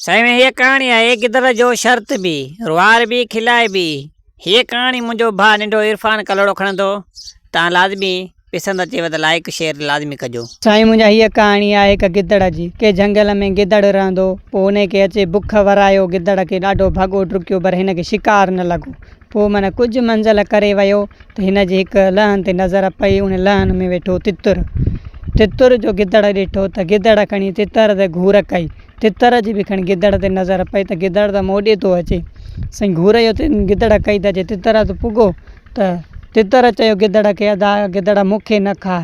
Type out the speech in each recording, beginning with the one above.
سائين هيء ڪهاڻي آهي گدڙ جو شرط به، روئار به کلائي به. هيء ڪهاڻي منهنجو ڀاء ننڍو عرفان ڪلهوڙو کڻندو. تان لازمي پسند اچيو ته لائيڪ شيئر لازمي ڪجو. سائين منهنجا هيء ڪهاڻي آهي هڪ گدڙ جي. ڪنهن جهنگل ۾ گدڙ رهندو هو. پوء انهي کي اچي بک ورايو. گدڙ کي ڏاڍو ڀڳو ڊڪيو پر هن کي شڪار نه لڳو. پوء من ڪجهه منزل ڪري ويو ته هن جي هڪ لهن تي نظر پئي. ان لهن ۾ ويٺو تتر. تتر جو گدڙ ڏٺو ته گدڙ کڻي تتر تي گهور ڪئي. تتر جي به کڻي گدڙ تي نظر پئي ته گدڙ ته موڏي ٿو اچي. سائين گهور جو گدڙ ڪئي ته اچي تتر هٿ پڳو ته تتر چيو گدڙ کي ادا گدڙ مون کي نه کاء.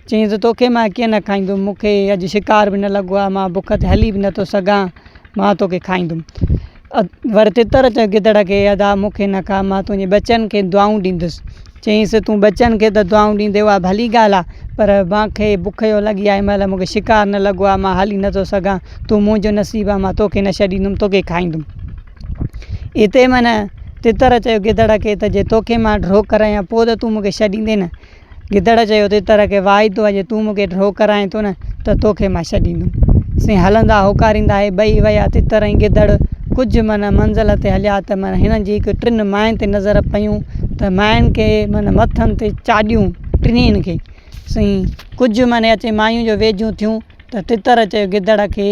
چيائين ته توکي مان ڪيئن نه کائيندم مون کي اڄ شڪار به نه لڳو آهي مان بک تي هلي به نٿو سگهان. مان توکي کائيندم. وري تتر چيو گدڙ کي، ادا مون کي نه کاء، مان تنهنجي ٻچن کي دعائون ڏيندس. چيائينس، تون ٻچن کي ته دعائون ڏيندين اها ڀلي ڳالهه آهي، پر مان کي بک جو لڳي آهي، هن مهل مون کي شڪار نه لڳو آهي، مان هلي نٿو سگهان، تون منهنجو نصيب آهين، مان توکي نه ڇڏيندم، توکي کائيندم. اتي من تتر چيو گدڙ کي ته جي توکي مان ڍرو ڪرايان پوء ته تون مون کي ڇڏيندين نه؟ گدڙ چيو تتر کي واعدو آ جي تون مون کي ڍرو ڪرائين ٿو نه ته توکي مان ڇڏيندم. سين هلندا هوڪاريندا هي ٻئي ويا تتر ۽ گدڙ ڪجهه من منزل تي هليا ته من هنن جي هڪ ٽن ماين تي نظر پيون ته ماين کي من مٿن تي چاڏيون ٽنهين کي سين ڪجهه من اچي مايون جو ويجهون ٿيون ته تتر چيو گدڙ کي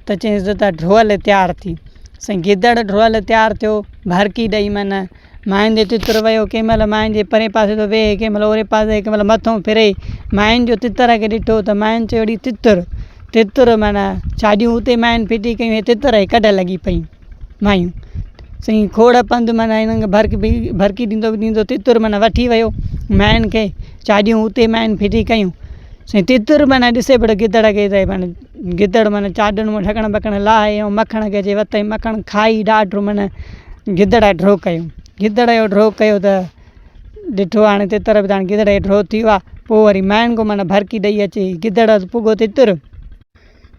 ته چيس ته ڍرو لاء تيار ٿي سين گدڙ ڍرو لاء تيار ٿيو ڀرڪي ڏئي من ماين جي تتر ويو، ڪنهن مهل ماين جي پرئين پاسي ٿو ويهي، ڪنهن مهل اوري پاسي، ڪنهن مهل مٿو ڦري. ماين جو تتر کي ڏٺو ته ماين چيو اڙي تتر! تتر معنيٰ ڇاڏيون اتي ماين ڦٽي ڪيون هي تتر کي ڪڍ لڳي پيون مايون. سائين کوڙ پنڌ معنيٰ هنن کي ڀرڪ ڀرڪي ڏيندو ڏيندو تتر معنيٰ وٺي ويو ماين کي ڇاڏيون اتي ماين ڦٽي ڪيون. سائين تتر معنيٰ ڏسي پيو گدڙ کي ته معنيٰ گدڙ معنيٰ چاڏن مان ڍڪڻ ٻڪڻ لاهي ۽ مکڻ کي اچي وتئي مکڻ کائي ڏاڍو معنيٰ گدڙ جو ڍرو ڪيو گدڙ جو ڍرو ڪيو ته ڏٺو هاڻي تتر به ته هاڻي گدڙ جو ڍرو ٿي ويو آهي پوء وري ماين کان معنيٰ ڀرڪي ڏئي اچي گدڙ هٿ پڳو تتر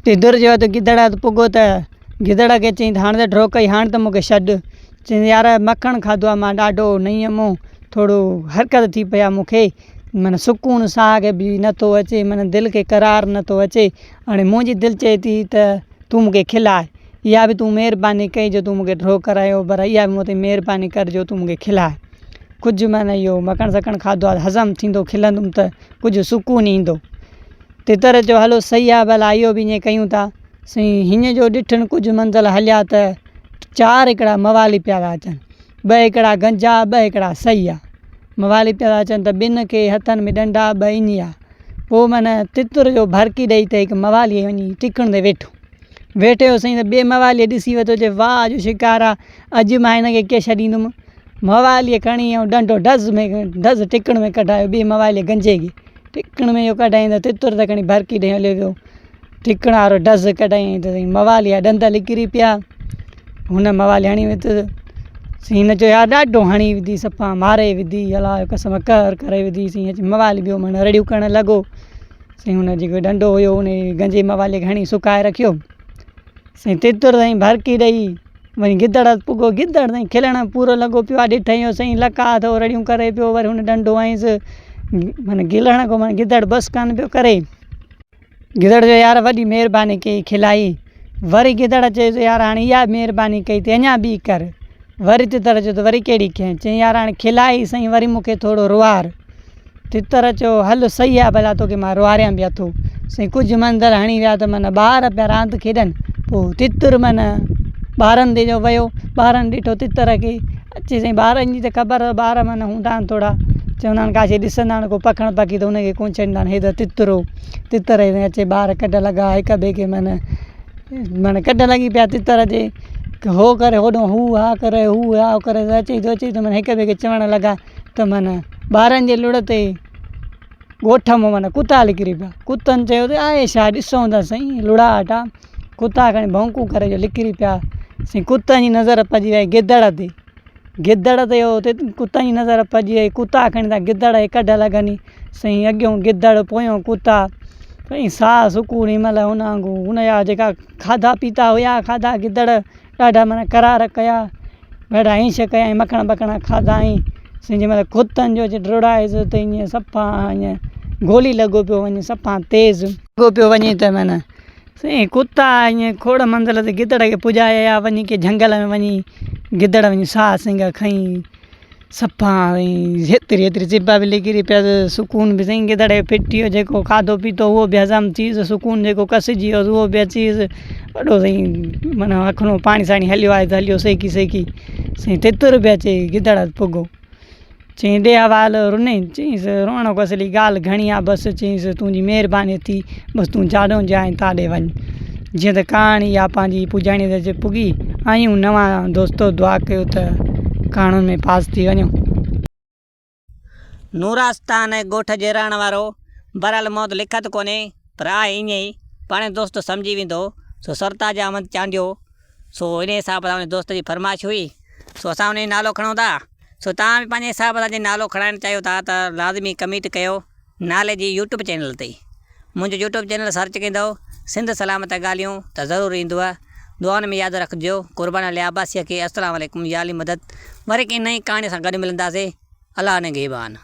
تتر جو هٿ گدڙ هٿ پڳو ته گدڙ کي چيائين ته هاڻي ته ڍرو ڪئي هاڻي ته مون کي ڇڏ چيائين يار مکڻ کاڌو آهي مان ڏاڍو نئين مون ٿورو حرڪت ٿي پئي آهي مون کي معنيٰ سڪون ساهه کي به نٿو اچي معنيٰ دل کي قرار نٿو اچي هاڻي منهنجي دل چئي ٿي ته تون مون کي کلاء اها به تون مهرباني ڪئي جو تون مون کي ڍرو ڪرايو پر اها به مون تي مهرباني ڪر جو تون مون کي کلاء ڪجهه معنيٰ اهو مکڻ سکڻ کاڌو آهي هضم ٿيندو کلندم ته ڪجهه سڪون ايندو تتر چيو هلو صحيح آهي ڀلا اهو به ائين ڪيون ٿا سائين هيئن جو ڏٺن ڪجهه منزل هليا ته چار هڪڙا موالي پيا ٿا اچن ٻه هڪڙا گنجا ٻه هڪڙا سيا موالي پيا ٿا اچن ته ٻن کي هٿن ۾ ڏنڊا ٻه اڃيا پوء معنيٰ تتر جو ڀرڪي ڏئي ته هڪ موالي وڃي ٽڪڻ تي ويٺو ويٺو سائين ته ٻئي مواليء ڏسي ورتو چي واهه جو شڪار آ اڄ مان هن کي ڪيئن ڇڏيندم مواليء کڻي ۽ ڏنڊو ڊز ۾ ڊز ٽڪڻ ۾ ڪڍايو ٻئي مواليء گنجي کي ٽڪڻ ۾ اهو ڪڍايائين ته تتر ته کڻي ڀرڪي ڏئي هليو ويو ٽڪڻ وارو ڊز ڪڍايائين ته سائين مواليء جا ڏند نڪري پيا هن موالي هڻي وڌو سائين هن چيو يار ڏاڍو هڻي وڌي صفا ماري وڌي الله جو قسم قهر ڪري وڌي سائين اچي موالي ٻيو معنيٰ رڙيون ڪرڻ لڳو سائين هن جيڪو ڏنڊو هيو ان گنجي موالي کي هڻي سڪائي رکيو سائين تتر سائين ڀرڪي ڏئي وري گدڙ هٿ پڳو گدڙ سائين کلڻ پورو لڳو پيو آهي ڏٺئي هو سائين لڪا ٿو رڙيون ڪري پيو وري هن ڏنڊو هنيس معنيٰ گلڻ کان معنيٰ گدڙ بس ڪانه پيو ڪري گدڙ چيو يار وڏي مهرباني ڪئي کلائي وري گدڙ چيس يار هاڻي اها به مهرباني ڪئي اٿئي اڃا ٻي ڪر وري تتر چيو ته وري ڪهڙي ڪيان چيائين يار هاڻي کلائي سائين وري مون کي ٿورو روئار تتر چيو هل صحيح آهي ڀلا توکي مان روئاريان به اٿو سائين ڪجهه منظر هڻي ويا ته معنيٰ ٻار پيا راند کيڏن پوء تتر معنيٰ ٻارن تي جو ويو ٻارن ڏٺو تتر کي اچي سائين ٻارن جي ته خبر ٻار معنيٰ هوندا آهن ٿورا چوندا آهن ڪاڇي ڏسندا آهن ڪو پکڻ پکي ته ان کي ڪونه ڇڏيندا آهن هي ته تتر هو تتر کي اچي ٻار ڪڍ لڳا هڪ ٻئي کي معنيٰ معنيٰ ڪڍ لڳي پيا تتر جي هو ڪري هوڏو هو ها ڪري هو ها ڪري اچي ٿو اچي ٿو معنيٰ هڪ ٻئي کي چوڻ لڳا ته معنيٰ ٻارن جي لڙ تي ڳوٺ مان معنيٰ ڪتا نڪري پيا ڪتن چيو ته آهي ڇا ڏسون ته سهي لڙاٽ آ ڪتا کڻي ڀونڪون ڪري جو نڪري پيا سائين ڪتن جي نظر پئجي وئي گدڙ تي گدڙ تي ڪتن جي نظر پئجي وئي ڪتا کڻي ٿا گدڙ جي ڪڍ لڳن سائين اڳيون گدڙ پويون ڪتا سائين ساهه سڪون هن مهل هن وانگر هن جا جيڪا کاڌا پيتا هيا کاڌا گدڙ ڏاڍا معنيٰ قرار ڪيا ڏاڍا عيش ڪيائين مکڻ ٻکڻ کاڌائين سائين جنهن مهل ڪتن جو اچي ڊوڙايس ته ائين صفا ائين گولي لڳو پيو وڃي صفا تيز لڳو پيو وڃي ته معنيٰ. سائين ڪتا ائين کوڙ منزل تي گدڙ کي پڄائي آيا وڃي ڪنهن جهنگل ۾ وڃي گدڙ وڃي ساهه سنگهه کئين صفا سائين هيتري هيتري چٻا به نڪري پيس سڪون به سائين گدڙ کي ڦٽ ٿي ويو جيڪو کاڌو پيتو اهو به هضم ٿي ويس سڪون جيڪو ڪسجي ويس اهو به اچي ويس وڏو سائين معنيٰ اکڙو پاڻي ساڻي هليو آيو ته هليو سيڪي سيڪي سائين تتر به اچي گدڙ وٽ پڳو. چيائين ڏي حوالو رني، چيائينس روئڻ ڪو اصلي ڳالهه گهڻي آ بس چيائينس تنهنجي مهرباني ٿي بس تون جاڏو جائين تاڏي وڃ. جيئن ته ڪهاڻي اها پنهنجي پڄاڻي تي اچي پڳي آهيون نوان دوستو دعا ڪيو ته ڪهاڻين ۾ پاس ٿي وڃون. نوراستان ڳوٺ جي رهڻ وارو، بهرحال مون وٽ لکت ڪونهي پر آهي ائين ئي، پاڻهي دوست سمجهي ويندو، سو سرتاج احمد چانڊيو، سو انهي حساب سان ان دوست جي فرمائش هئي، سو اسان انهي جو نالو کڻون ٿا. سو توهان به پنهنجي حساب سان جي نالو کڻائڻ چاهيو ٿا ته لازمي ڪميٽ ڪيو نالي جي يوٽيوب چينل تي منهنجو يوٽيوب چينل سرچ ڪندو سنڌ سلامت ڳالهيون ته ضرور ايندو دعائن ۾ ياد رکجو قربان علي عباسي کي السلام عليڪم يا علي مدد وري ڪنهن نئين ڪهاڻي سان گڏ ملنداسي الله نگهبان.